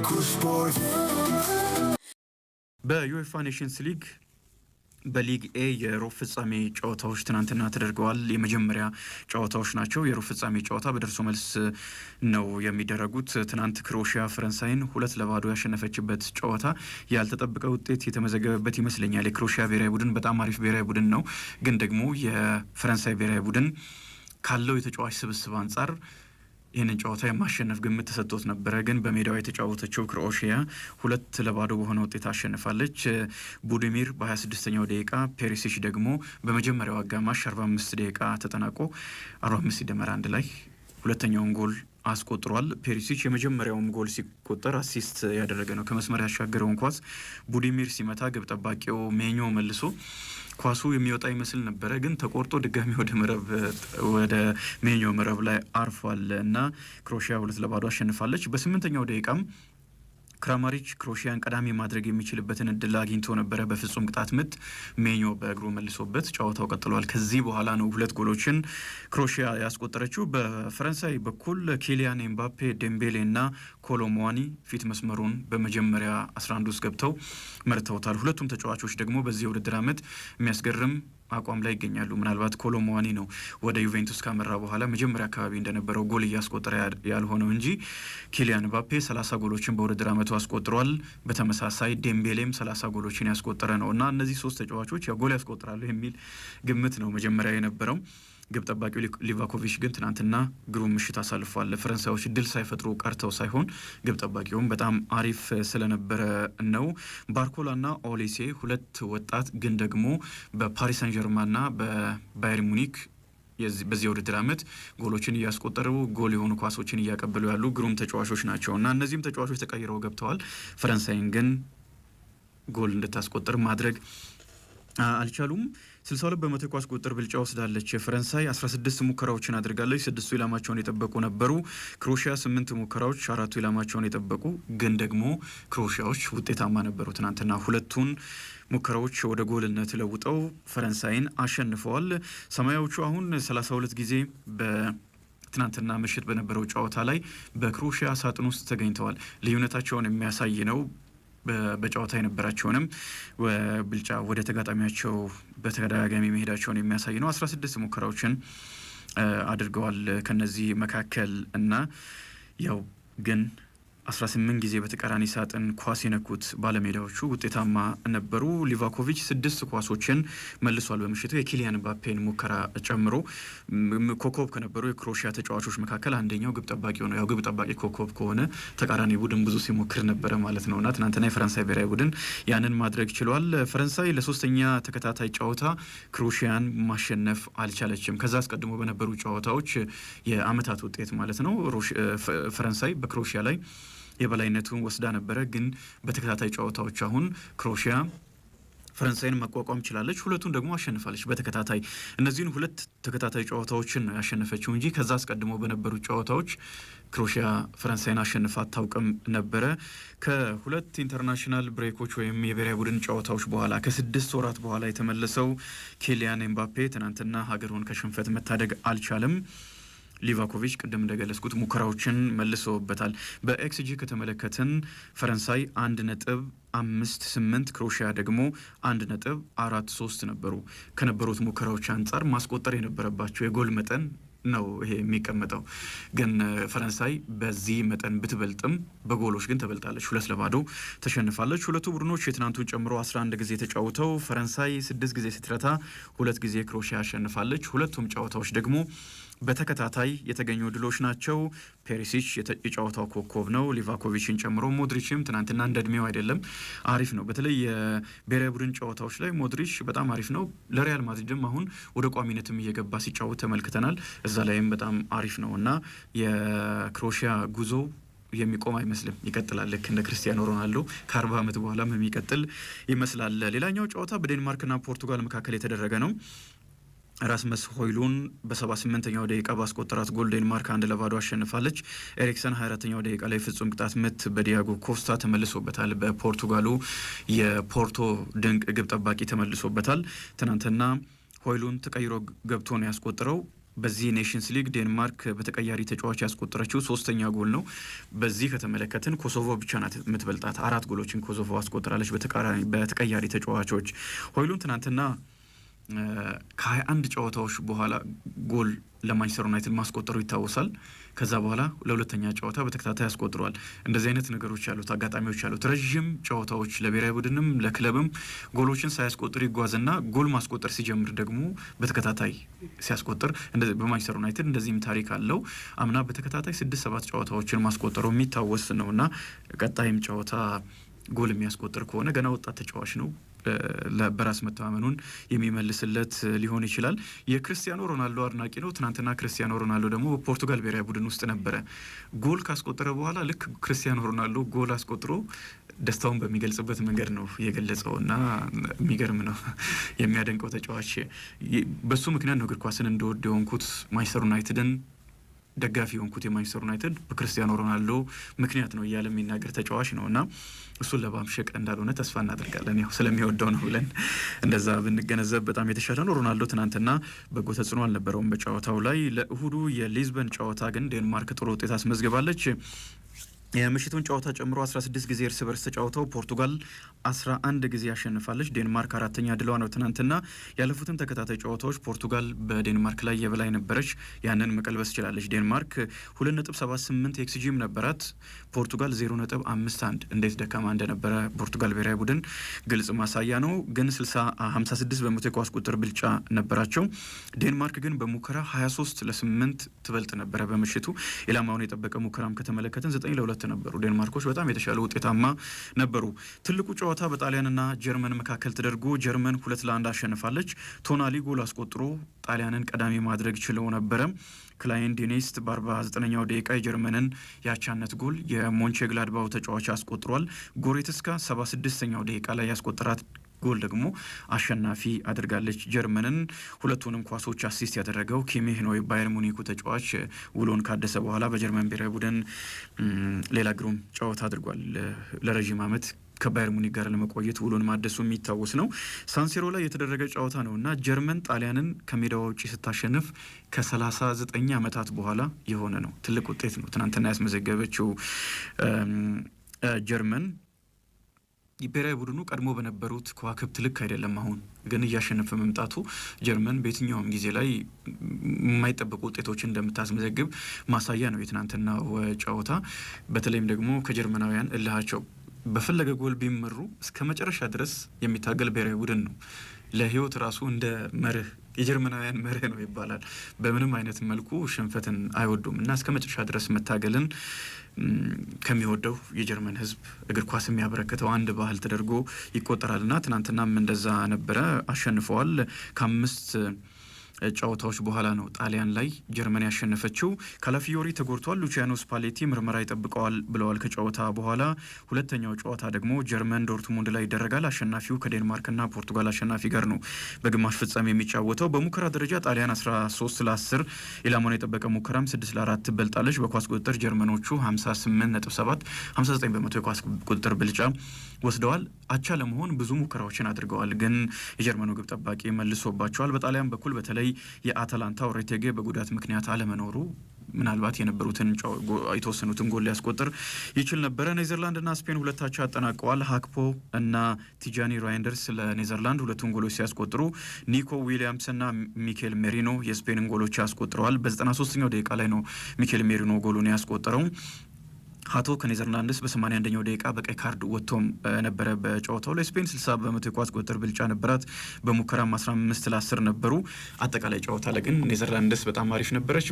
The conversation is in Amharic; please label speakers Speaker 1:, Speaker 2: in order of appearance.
Speaker 1: ሸገር ስፖርት።
Speaker 2: በዩኤፋ ኔሽንስ ሊግ በሊግ ኤ የሩብ ፍጻሜ ጨዋታዎች ትናንትና ተደርገዋል። የመጀመሪያ ጨዋታዎች ናቸው። የሩብ ፍጻሜ ጨዋታ በደርሶ መልስ ነው የሚደረጉት። ትናንት ክሮኤሽያ ፈረንሳይን 2-0 ያሸነፈችበት ጨዋታ ያልተጠበቀ ውጤት የተመዘገበበት ይመስለኛል። የክሮኤሽያ ብሔራዊ ቡድን በጣም አሪፍ ብሔራዊ ቡድን ነው። ግን ደግሞ የፈረንሳይ ብሔራዊ ቡድን ካለው የተጫዋች ስብስብ አንጻር ይህንን ጨዋታ የማሸነፍ ግምት ተሰጥቶት ነበረ። ግን በሜዳዋ የተጫወተችው ክሮኤሽያ 2-0 በሆነ ውጤት አሸንፋለች። ቡድሚር በ26ኛው ደቂቃ፣ ፔሪሲች ደግሞ በመጀመሪያው አጋማሽ 45 ደቂቃ ተጠናቆ 45 ሲደመር አንድ ላይ ሁለተኛውን ጎል አስቆጥሯል። ፔሪሲች የመጀመሪያውም ጎል ሲቆጠር assist ያደረገ ነው። ከመስመር ያሻገረውን ኳስ ቡዲሚር ሲመታ ግብ ጠባቂው ሜኞ መልሶ ኳሱ የሚወጣ ይመስል ነበረ፣ ግን ተቆርጦ ድጋሚ ወደ መረብ፣ ወደ ሜኞ መረብ ላይ አርፏል እና ክሮኤሽያ 2-0 አሸንፋለች። በ8ኛው ደቂቃም ክራማሪች ክሮኤሽያን ቀዳሚ ማድረግ የሚችልበትን እድል አግኝቶ ነበረ። በፍጹም ቅጣት ምት ሜኞ በእግሩ መልሶበት ጨዋታው ቀጥሏል። ከዚህ በኋላ ነው ሁለት ጎሎችን ክሮኤሽያ ያስቆጠረችው። በፈረንሳይ በኩል ኪሊያን ኤምባፔ፣ ዴምቤሌ እና ኮሎሙዋኒ ፊት መስመሩን በመጀመሪያ 11 ውስጥ ገብተው መርተውታል። ሁለቱም ተጫዋቾች ደግሞ በዚህ የውድድር ዓመት የሚያስገርም አቋም ላይ ይገኛሉ። ምናልባት ኮሎሙዋኒ ነው ወደ ዩቬንቱስ ካመራ በኋላ መጀመሪያ አካባቢ እንደነበረው ጎል እያስቆጠረ ያልሆነው እንጂ ኪሊያን ምባፔ 30 ጎሎችን በውድድር ዓመቱ አስቆጥሯል። በተመሳሳይ ዴምቤሌም 30 ጎሎችን ያስቆጠረ ነው እና እነዚህ ሶስት ተጫዋቾች ያው ጎል ያስቆጥራሉ የሚል ግምት ነው መጀመሪያ የነበረው። ግብ ጠባቂው ሊቫኮቪች ግን ትናንትና ግሩም ምሽት አሳልፏል። ፈረንሳዮች ድል ሳይፈጥሩ ቀርተው ሳይሆን ግብ ጠባቂውም በጣም አሪፍ ስለነበረ ነው። ባርኮላና ኦሊሴ ሁለት ወጣት ግን ደግሞ በፓሪስ ሳን ጀርማንና በባየር ሙኒክ በዚህ የውድድር ዓመት ጎሎችን እያስቆጠሩ፣ ጎል የሆኑ ኳሶችን እያቀበሉ ያሉ ግሩም ተጫዋቾች ናቸው እና እነዚህም ተጫዋቾች ተቀይረው ገብተዋል። ፈረንሳይን ግን ጎል እንድታስቆጥር ማድረግ አልቻሉም። 62% የኳስ ቁጥጥር ብልጫ ወስዳለች። ፈረንሳይ 16 ሙከራዎችን አድርጋለች። ስድስቱ ኢላማቸውን የጠበቁ ነበሩ። ክሮኤሽያ ስምንት ሙከራዎች፣ አራቱ ኢላማቸውን የጠበቁ፣ ግን ደግሞ ክሮኤሽያዎች ውጤታማ ነበሩ። ትናንትና ሁለቱን ሙከራዎች ወደ ጎልነት ለውጠው ፈረንሳይን አሸንፈዋል። ሰማያዎቹ አሁን 32 ጊዜ በትናንትና ምሽት በነበረው ጨዋታ ላይ በክሮኤሽያ ሳጥን ውስጥ ተገኝተዋል። ልዩነታቸውን የሚያሳይ ነው። በጨዋታ የነበራቸውንም ብልጫ፣ ወደ ተጋጣሚያቸው በተደጋጋሚ መሄዳቸውን የሚያሳይ ነው። 16 ሙከራዎችን አድርገዋል ከነዚህ መካከል እና ያው ግን 18 ጊዜ በተቃራኒ ሳጥን ኳስ የነኩት ባለሜዳዎቹ ውጤታማ ነበሩ። ሊቫኮቪች ስድስት ኳሶችን መልሷል በምሽቱ፣ የኪሊያን ምባፔን ሙከራ ጨምሮ። ኮከብ ከነበሩ የክሮኤሽያ ተጫዋቾች መካከል አንደኛው ግብ ጠባቂ ነው። ያው ግብ ጠባቂ ኮከብ ከሆነ ተቃራኒ ቡድን ብዙ ሲሞክር ነበረ ማለት ነው እና ትናንትና የፈረንሳይ ብሔራዊ ቡድን ያንን ማድረግ ችሏል። ፈረንሳይ ለሶስተኛ ተከታታይ ጨዋታ ክሮኤሽያን ማሸነፍ አልቻለችም። ከዛ አስቀድሞ በነበሩ ጨዋታዎች የአመታት ውጤት ማለት ነው ፈረንሳይ በክሮኤሽያ ላይ የበላይነቱን ወስዳ ነበረ። ግን በተከታታይ ጨዋታዎች አሁን ክሮኤሽያ ፈረንሳይን መቋቋም ችላለች። ሁለቱን ደግሞ አሸንፋለች በተከታታይ። እነዚህን ሁለት ተከታታይ ጨዋታዎችን ነው ያሸነፈችው እንጂ ከዛ አስቀድሞ በነበሩ ጨዋታዎች ክሮኤሽያ ፈረንሳይን አሸንፋ አታውቅም ነበረ። ከሁለት international break ኦች ወይም የብሔራዊ ቡድን ጨዋታዎች በኋላ፣ ከ6 ወራት በኋላ የተመለሰው ኪሊያን ኤምባፔ ትናንትና ሀገሩን ከሽንፈት መታደግ አልቻለም። ሊቫኮቪች ቅድም እንደገለጽኩት ሙከራዎችን መልሶበታል። በ xG ከተመለከትን ፈረንሳይ 1.58፣ ክሮኤሽያ ደግሞ 1.43 ነበሩ። ከነበሩት ሙከራዎች አንጻር ማስቆጠር የነበረባቸው የጎል መጠን ነው ይሄ የሚቀመጠው። ግን ፈረንሳይ በዚህ መጠን ብትበልጥም በጎሎች ግን ተበልጣለች። 2-0 ተሸንፋለች። ሁለቱ ቡድኖች የትናንቱን ጨምሮ 11 ጊዜ ተጫውተው ፈረንሳይ ስድስት ጊዜ ስትረታ ሁለት ጊዜ ክሮኤሽያ አሸንፋለች። ሁለቱም ጨዋታዎች ደግሞ በተከታታይ የተገኙ ድሎች ናቸው። ፔሪሲች የጨዋታው ኮከብ ነው፣ ሊቫኮቪችን ጨምሮ። ሞድሪችም ትናንትና እንደ እድሜው አይደለም፣ አሪፍ ነው። በተለይ የብሔራዊ ቡድን ጨዋታዎች ላይ ሞድሪች በጣም አሪፍ ነው። ለሪያል ማድሪድም አሁን ወደ ቋሚነትም እየገባ ሲጫወት ተመልክተናል። እዛ ላይም በጣም አሪፍ ነው እና የክሮኤሽያ ጉዞ የሚቆም አይመስልም፣ ይቀጥላል። ልክ እንደ ክርስቲያኖ ሮናልዶ ከ40 ዓመት በኋላም የሚቀጥል ይመስላል። ሌላኛው ጨዋታ በዴንማርክና ፖርቱጋል መካከል የተደረገ ነው። ራስመስ ሆይሉን በ78ኛው ደቂቃ ባስቆጠራት ጎል ዴንማርክ 1-0 አሸንፋለች። ኤሪክሰን 24ኛው ደቂቃ ላይ ፍጹም ቅጣት ምት በዲያጎ ኮስታ ተመልሶበታል። በፖርቱጋሉ የፖርቶ ድንቅ ግብ ጠባቂ ተመልሶበታል። ትናንትና ሆይሉን ተቀይሮ ገብቶ ነው ያስቆጠረው። በዚህ ኔሽንስ ሊግ ዴንማርክ በተቀያሪ ተጫዋች ያስቆጠረችው ሶስተኛ ጎል ነው። በዚህ ከተመለከትን ኮሶቮ ብቻ ናት የምትበልጣት። 4 ጎሎችን ኮሶቮ አስቆጥራለች በተቀያሪ ተጫዋቾች። ሆይሉንድ ትናንትና ከ21 ጨዋታዎች በኋላ ጎል ለማንቸስተር ዩናይትድ ማስቆጠሩ ይታወሳል። ከዛ በኋላ ለሁለተኛ ጨዋታ በተከታታይ አስቆጥሯል። እንደዚህ አይነት ነገሮች ያሉት አጋጣሚዎች ያሉት ረዥም ጨዋታዎች ለብሔራዊ ቡድንም ለክለብም ጎሎችን ሳያስቆጥር ይጓዝና ጎል ማስቆጠር ሲጀምር ደግሞ በተከታታይ ሲያስቆጥር በማንቸስተር ዩናይትድ እንደዚህም ታሪክ አለው። አምና በተከታታይ 6-7 ጨዋታዎችን ማስቆጠሩ የሚታወስ ነው እና ቀጣይም ጨዋታ ጎል የሚያስቆጥር ከሆነ ገና ወጣት ተጫዋች ነው፣ በራስ መተማመኑን የሚመልስለት ሊሆን ይችላል። የክርስቲያኖ ሮናልዶ አድናቂ ነው። ትናንትና ክርስቲያኖ ሮናልዶ ደግሞ በፖርቱጋል ብሔራዊ ቡድን ውስጥ ነበረ። ጎል ካስቆጠረ በኋላ ልክ ክርስቲያኖ ሮናልዶ ጎል አስቆጥሮ ደስታውን በሚገልጽበት መንገድ ነው የገለጸው እና የሚገርም ነው። የሚያደንቀው ተጫዋች በሱ ምክንያት ነው እግር ኳስን እንደወድ የሆንኩት፣ ማንቸስተር ዩናይትድን ደጋፊ የሆንኩት የማንቸስተር ዩናይትድ በክርስቲያኖ ሮናልዶ ምክንያት ነው እያለ የሚናገር ተጫዋች ነው እና እሱን ለማብሸቅ እንዳልሆነ ተስፋ እናደርጋለን። ያው ስለሚወደው ነው ብለን እንደዛ ብንገነዘብ በጣም የተሻለ ነው። ሮናልዶ ትናንትና በጎ ተጽዕኖ አልነበረውም በጨዋታው ላይ። ለእሁዱ የሊዝበን ጨዋታ ግን ዴንማርክ ጥሩ ውጤት አስመዝግባለች። የምሽቱን ጨዋታ ጨምሮ 16 ጊዜ እርስ በርስ ተጫውተው ፖርቱጋል 11 ጊዜ አሸንፋለች። ዴንማርክ አራተኛ ድሏ ነው ትናንትና። ያለፉትን ተከታታይ ጨዋታዎች ፖርቱጋል በዴንማርክ ላይ የበላይ ነበረች። ያንን መቀልበስ ችላለች። ዴንማርክ 2.78 ኤክስጂም ነበራት፣ ፖርቱጋል 0.51። እንዴት ደካማ እንደነበረ ፖርቱጋል ብሔራዊ ቡድን ግልጽ ማሳያ ነው። ግን 56% የኳስ ቁጥር ብልጫ ነበራቸው። ዴንማርክ ግን በሙከራ 23-8 ትበልጥ ነበረ በምሽቱ። ኢላማውን የጠበቀ ሙከራም ከተመለከትን 9-2 ነበሩ። ዴንማርኮች በጣም የተሻለ ውጤታማ ነበሩ። ትልቁ ጨዋታ በጣሊያንና ጀርመን መካከል ተደርጎ ጀርመን 2-1 አሸንፋለች። ቶናሊ ጎል አስቆጥሮ ጣሊያንን ቀዳሚ ማድረግ ችለው ነበረ። ክላይን ዲኔስት በ49ኛው ደቂቃ የጀርመንን የአቻነት ጎል የሞንቼ ግላድባው ተጫዋች አስቆጥሯል። ጎሬትስካ 76ኛው ደቂቃ ላይ ያስቆጠራት ጎል ደግሞ አሸናፊ አድርጋለች ጀርመንን። ሁለቱንም ኳሶች assist ያደረገው ኪሚህ ነው። የባየር ሙኒኩ ተጫዋች ውሎን ካደሰ በኋላ በጀርመን ብሔራዊ ቡድን ሌላ ግሩም ጨዋታ አድርጓል። ለረዥም ዓመት ከባየር ሙኒክ ጋር ለመቆየት ውሎን ማደሱ የሚታወስ ነው። ሳንሲሮ ላይ የተደረገ ጨዋታ ነው እና ጀርመን ጣሊያንን ከሜዳዋ ውጪ ስታሸንፍ ከ39 ዓመታት በኋላ የሆነ ነው። ትልቅ ውጤት ነው ትናንትና ያስመዘገበችው ጀርመን። ብሔራዊ ቡድኑ ቀድሞ በነበሩት ከዋክብት ልክ አይደለም። አሁን ግን እያሸነፈ መምጣቱ ጀርመን በየትኛውም ጊዜ ላይ የማይጠበቁ ውጤቶችን እንደምታስመዘግብ ማሳያ ነው የትናንትናው ጨዋታ። በተለይም ደግሞ ከጀርመናውያን እልሃቸው በፈለገ ጎል ቢመሩ እስከ መጨረሻ ድረስ የሚታገል ብሔራዊ ቡድን ነው። ለሕይወት ራሱ እንደ መርህ የጀርመናውያን መርህ ነው ይባላል። በምንም አይነት መልኩ ሽንፈትን አይወዱም እና እስከ መጨረሻ ድረስ መታገልን ከሚወደው የጀርመን ሕዝብ እግር ኳስ የሚያበረክተው አንድ ባህል ተደርጎ ይቆጠራል እና ትናንትናም እንደዛ ነበረ። አሸንፈዋል። ከ5 ጨዋታዎች በኋላ ነው ጣሊያን ላይ ጀርመን ያሸነፈችው። ካላፊዮሪ ተጎድቷል። ሉቺያኖ ስፓሌቲ ምርመራ ይጠብቀዋል ብለዋል ከጨዋታ በኋላ። ሁለተኛው ጨዋታ ደግሞ ጀርመን ዶርትሙንድ ላይ ይደረጋል። አሸናፊው ከዴንማርክና ፖርቱጋል አሸናፊ ጋር ነው በግማሽ ፍጻሜ የሚጫወተው። በሙከራ ደረጃ ጣሊያን 13-10፣ ኢላማውን የጠበቀ ሙከራም 6-4 ትበልጣለች። በኳስ ቁጥጥር ጀርመኖቹ 58.7፣ 59% የኳስ ቁጥጥር ብልጫ ወስደዋል። አቻ ለመሆን ብዙ ሙከራዎችን አድርገዋል፣ ግን የጀርመኑ ግብ ጠባቂ መልሶባቸዋል። በጣሊያን በኩል በተለይ የአታላንታው ሬቴጌ በጉዳት ምክንያት አለመኖሩ ምናልባት የነበሩትን የተወሰኑትን ጎል ሊያስቆጥር ይችል ነበረ። ኔዘርላንድና ስፔን ሁለት አቻ አጠናቀዋል። ሀክፖ እና ቲጃኒ ራይንደርስ ለኔዘርላንድ ሁለቱን ጎሎች ሲያስቆጥሩ ኒኮ ዊሊያምስ እና ሚኬል ሜሪኖ የስፔንን ጎሎች ያስቆጥረዋል። በ93ኛው ደቂቃ ላይ ነው ሚኬል ሜሪኖ ጎሉን ያስቆጠረው። ሀቶ ከኔዘርላንድስ በ81ኛው ደቂቃ በቀይ ካርድ ወጥቶም ነበረ በጨዋታው ላይ። ስፔን 60% የኳስ ቁጥጥር ብልጫ ነበራት። በሙከራም 15-10 ነበሩ። አጠቃላይ ጨዋታ ላይ ግን ኔዘርላንድስ በጣም አሪፍ ነበረች።